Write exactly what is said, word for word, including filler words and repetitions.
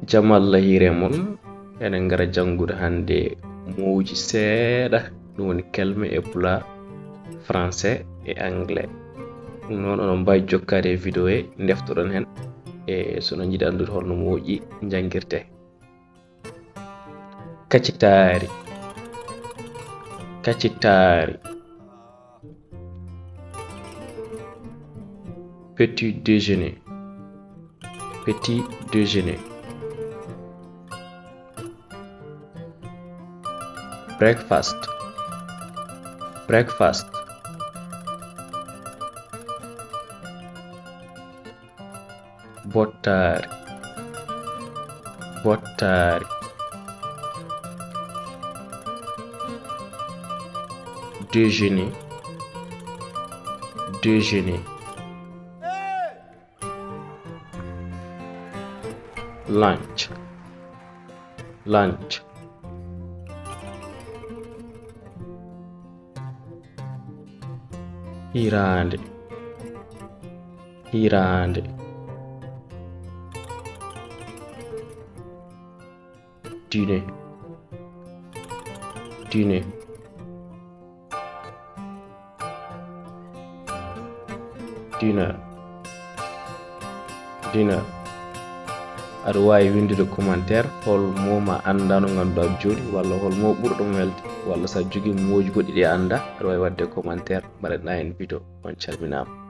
Jam Allah hiire mon. Eɗen ngara janngude hannde mooji seeɗa, ɗum woni kelme e pulaar, français e anglais. Ɗum noon onon mbaawi jokkaade e video he, ndeftoɗon heen e so onon njiɗi anndude holno mooji njanngirtee. Kacitaari. Kacitaari. Petit déjeuner. Petit déjeuner. Breakfast. Breakfast. Bottaari. Bottaari. Déjeuner. Déjeuner. Lunch. Lunch. Hiraande. Hiraande. Dîner. Dîner. Dinner. Dinner. Aɗa waawi winndude commentaire hol mo ma anndaa no ngannduɗaa jooɗi, walla hol mo ɓurɗo mo welde, walla so a jogii mooji goɗɗi ɗi a anndaa, aɗa waawi waɗde commentaire, mbaɗaɗaa heen video. On calminaama.